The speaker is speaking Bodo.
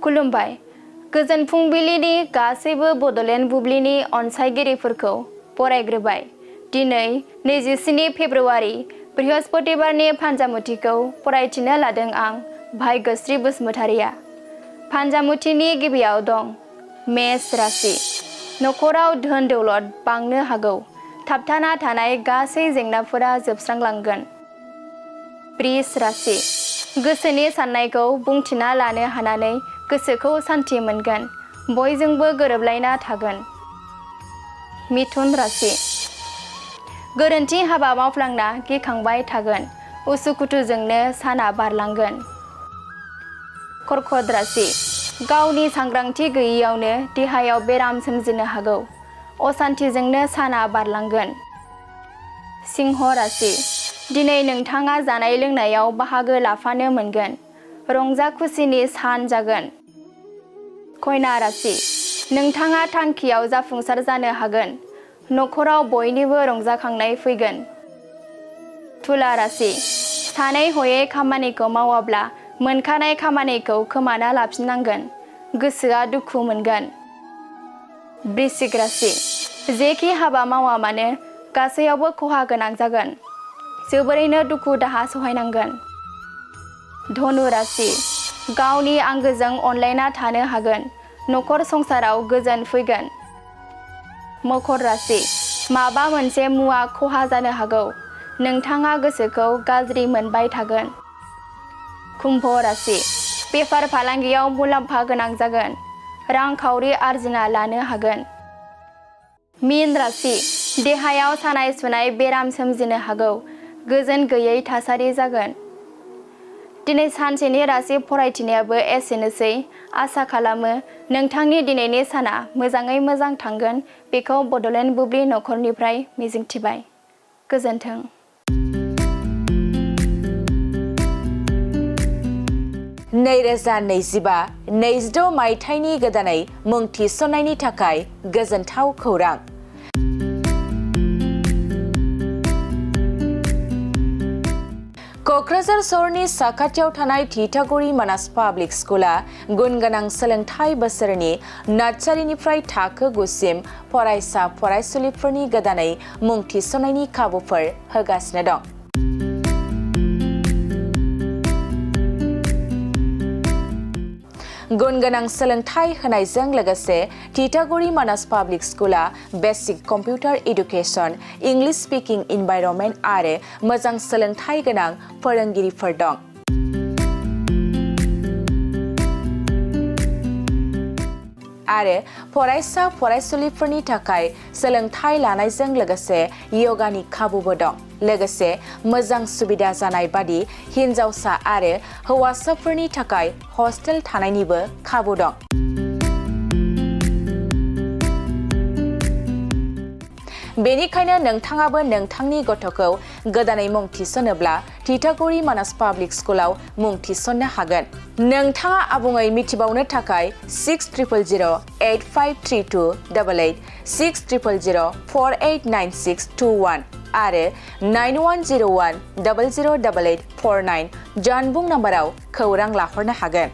खुलुमबाय। गोजोन फुंबिलिनि गासैबो बड'लेण्ड बुब्लिनि अनसायगिरिफोरखौ बरायग्रोबाय। दिनै 27 फेब्रुवारि बृहस्पतिबारनि फान्जामुथिखौ फरायथिनो लादों आं भाग्यश्री बसुमतारिया। फान्जामुथिनि गिबियाव दं मेष राशि। नखराव धोन दौलत बांनो हागौ। थाबथाना थानाय गासै जेंनाफोरा जोबस्रांलांगोन। वृष राशि। गोसोनि साननायखौ बुंथिना लानो हानानै गोसोखौ सान्थि मोनगोन। बयजोंबो गोरोबलायना थागोन। मिथुन राशि। गोरोन्थि हाबा मावफ्लांना गिखांबाय थागोन। उसुखुथुजोंनो साना बारलांगोन। कर्कट राशि। गावनि सांग्रांथि गैयैयावनो देहायाव बेराम सोमजिनो हागौ। असान्थिजोंनो साना बारलांगोन। सिंह राशि। दिनै नोंथाङा जानाय लोंनायाव बाहागो लाफानो मोनगोन। रंजा खुसिनि सान जागोन। कन्या राशि। नोंथाङा थांखियाव जाफुंसार जानो हागोन। नखराव बयनिबो रंजाखांनाय फैगोन। तुला राशि। सानै हयै खामानिखौ मावाब्ला मोनखानाय खामानिखौ खोमाना लाफिननांगोन। गोसोआ दुखु मोनगोन। वृश्चिक राशि। जेखि हाबा मावा मानो गासैयावबो खहा गोनां जागोन। जोबोरैनो दुखु दाहा सहायनांगोन। धनु राशि। गावनि आंगोजों अनलायना थानो हागोन। नखर संसाराव गोजोन फैगोन। मकर राशि। माबा मोनसे मुवा खहा जानो हागौ। नोंथाङा गोसोखौ गाज्रि मोनबाय थागोन। कुम्भ राशि। बेफार फालांगियाव मुलाम्फा गोनां जागोन। रांखावरि आरजिना लानो हागोन। मीन राशि। देहायाव सानाय सुनाय बेराम सोमजिनो हागौ। गोजोन गैयै थासारि जागोन। दिनै सानसेनि राशि फरायथिनायाबो एसेनोसै। आसा खालामो नोंथांनि दिनैनि साना मोजाङै मोजां थांगोन बेखौ बड'लेण्ड बुब्लि नखरनिफ्राय मिजिंथिबाय। गोजोन्थों। नैरोजा 25-26 मायथाइनि गोदानै मुं थिसननायनि थाखाय गोजोनथाव खौरां। क'क्राझार सहरनि साखाथियाव थानाय थिथागुरि मानास पाब्लिक स्कुला गुन गोनां सोलोंथाइ बोसोरनि नार्सारिनिफ्राय थाखो 9 सिम फरायसा फरायसुलिफोरनि गोदानै मुं थिसननायनि खाबुफोर होगासिनो दं। गुन गोनां सोलोंथाइ होनायजों लोगोसे थिथागुरि मानास पाब्लिक स्कुला basic computer education, English speaking environment आरो मोजां सोलोंथाइ गोनां फोरोंगिरिफोर दं। आरो फरायसा फरायसुलिफोरनि थाखाय सोलोंथाइ लानायजों लोगोसे यगानि खाबुबो दं। लोगोसे मोजां सुबिदा जानाय बादि हिन्जावसा आरो हौवासाफोरनि थाखाय हस्टेल थानायनिबो खाबु दं। बेनिखायनो नोंथाङाबो नोंथांनि गथ'खौ गोदानै मुं थिसनोब्ला थिथागुरि मानास पाब्लिक स्कुलाव मुं थिसननो हागोन। नोंथाङा आबुङै मिथिबावनो थाखाय 6000853288, 6000489621 आरो 9101008849 जानबुं नाम्बाराव खौरां लाहरनो हागोन।